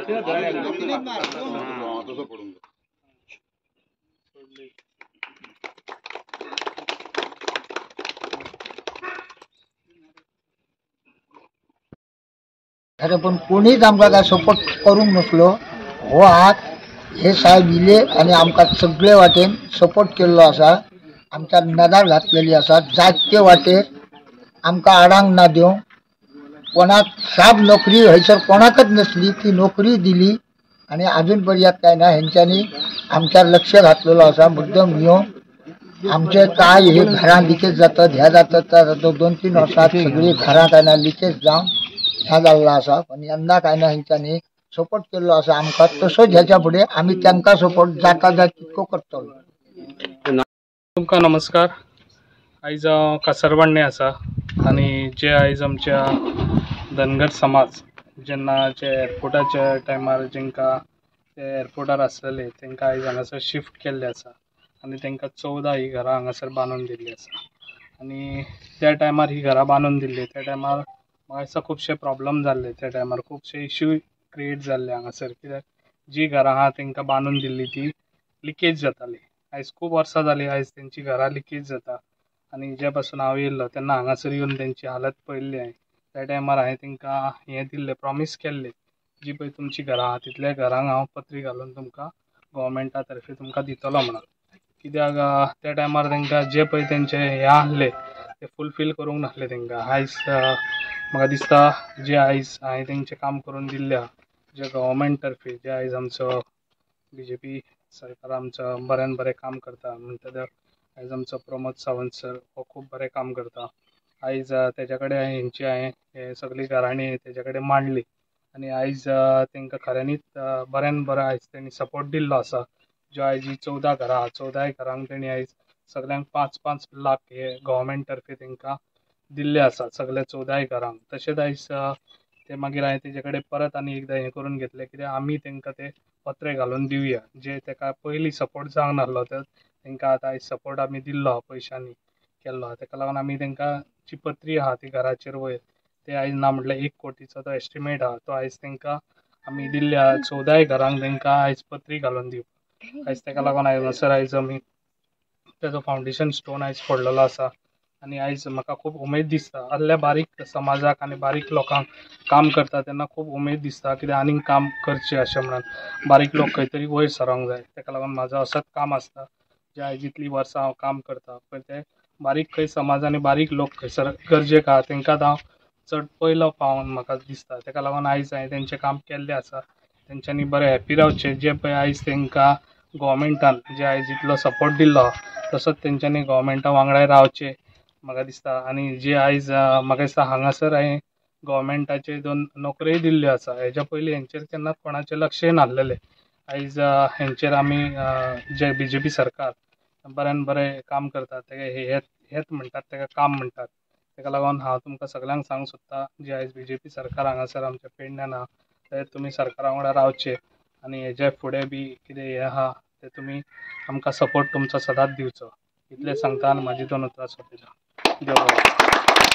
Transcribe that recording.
खरें पण कोणीच आमकां काय सपोर्ट करूंक नासलो. हो हात हे साहेब इले आनी आमकां सगळे वाटेन सपोर्ट केल्लो आसा. आमच्या नदर घातलेली आसा जायते वाटेर आमकां आडांक ना दिवंक. कोणाक साब नोकरी हयसर कोणाकच नसली ती नोकरी दिली आनी आजून पर्यंत काय ना हेंच्यांनी आमच्यार लक्ष घातलेलो आसा. मुद्दम घेवन आमचे काय हे घरां लिकेज जातात ह्या जातात त्या जातात 2-3 वर्सां सगळीं घरां काय ना लिकेज जावन ह्या जाल्लो आसा. पण यंदा काय ना हेंच्यांनी सपोर्ट केल्लो आसा आमकां. तसोच ह्याच्या फुडें आमी तांकां सपोर्ट जाता जाय तितको करतलो. तुमकां नमस्कार. आयज हांव कासरवाडणे आसा आनी जे आयज आमच्या धनगर समाज जेन्ना जे एअरपोर्टाच्या टायमार जेंकां ते एअरपोर्टार आसलेले तांकां आयज हांगासर शिफ्ट केल्ले आसा आनी तांकां 14 ही घरां हांगासर बांदून दिल्ली आसा. आनी त्या टायमार ही घरां बांदून दिल्ली त्या टायमार म्हाका दिसता खुबशे प्रॉब्लम जाल्ले. त्या टायमार खुबशे इश्यू क्रिएट जाल्ले हांगासर कित्याक जी घरां आहा तांकां बांदून दिल्ली ती लिकेज जाताली. आयज खूब वर्सां जालीं आयज तेंची घरां लिकेज जाता आनी जे पासून हांव येयल्लो तेन्ना हांगासर येवन तेंची हालत पळयल्ली हांवें. त्या टायमार हांवें तांकां हें दिल्लें प्रॉमीस केल्लें जी पळय तुमची घरां आहा तितल्या घरांक हांव पत्री घालून तुमकां गोवोरमेंटा तर्फे तुमकां दितलो म्हणून. कित्याक त्या टायमार तांकां जे पळय तेंचे हें आहलें तें फुलफील करूंक नासलें तांकां. आयज म्हाका दिसता जे आयज हांवें तेंचें काम करून दिल्लें आहा जे गोवोरमेंट तर्फे जे आयज आमचो बीजेपी सरकार आमचो बऱ्यान बरें काम करता म्हणटा आयज आमचो प्रमोद सावंत सर हो खूब बरें काम करता. आयज तेज्या कडेन हेंची हांवें हे सगळीं घराणीं तेज्या कडेन मांडली आनी आयज तांकां खऱ्यांनीच बऱ्यान बरो आयज तेणी सपोर्ट दिल्लो आसा. ज्यो आयज ही 14 घरां आहा 14 घरांक तेणी आयज सगळ्यांक 5-5 लाख हे गोवोरमेंट तर्फे तांकां दिल्ले आसा सगळ्या 14 घरांक. तशेंच आयज ते मागीर हांवें तेजे कडेन परत आनी एकदां हें करून घेतलें कित्याक आमी तांकां ते पत्रे घालून दिवया जे ताका पयलीं सपोर्ट जावंक नासलो तर तांकां आतां आयज सपोर्ट आमी दिल्लो पयशांनी केल्लो आहा. ताका लागून आमी तांकां जी पत्री आहा ती घराचेर वयर ते आयज ना म्हटल्यार 1 कोटीचो तो एस्टिमेट आहा तो आयज तांकां आमी दिल्ले आहा. 14 घरांक तांकां आयज पत्री घालून दिवप आयज ताका लागून आयज हांगासर आयज आमी ताजो फावंडेशन स्टोन आयज पडलेलो आसा. आनी आयज म्हाका खूब उमेद दिसता आहल्या बारीक समाजाक आनी बारीक लोकांक काम करता तेन्ना खूब उमेद दिसता कित्याक आनीक काम करचें अशें म्हणून बारीक लोक खंय तरी वयर सरोंक जाय. ताका लागून म्हाजो असोच काम आसता जे आयज इतलीं वर्सां हांव काम करता पळय ते बारीक खंय समाज आनी बारीक लोक खंयसर गरजेक आहा तांकां हांव चड पयलो पावोन म्हाका दिसता. ताका लागून आयज हांवें तेंचें काम केल्लें आसा. तेंच्यांनी बरें हॅप्पी रावचें. जे पळय आयज तांकां गोवोरमेंटान जे आयज इतलो सपोर्ट दिल्लो तसोच तेंच्यांनी गोवोरमेंटा वांगडा रावचें म्हाका दिसता. आनी जे आयज म्हाका दिसता हांगासर हांवें गोवोरमेंटाचे 2 नोकऱ्योय दिल्ल्यो आसा. हेज्या पयलीं हेंचेर केन्नाच कोणाचें लक्षय नासलेलें. आयज हेंचेर आमी जे बीजेपी सरकार बऱ्यान बरें काम करता तेका हेत म्हणटात तेका काम म्हणटात. तेका लागून हांव तुमकां सगळ्यांक सांगूंक सोदता जे आयज बीजेपी सरकार हांगासर आमच्या पेडण्यान आहा ते तुमी सरकारा वांगडा रावचे आनी हेज्या फुडें बी कितें हें आहा ते तुमी आमकां सपोर्ट तुमचो सदांच दिवचो इतलें सांगता आनी म्हाजी 2 उतरां सोंपयता. देव बरें.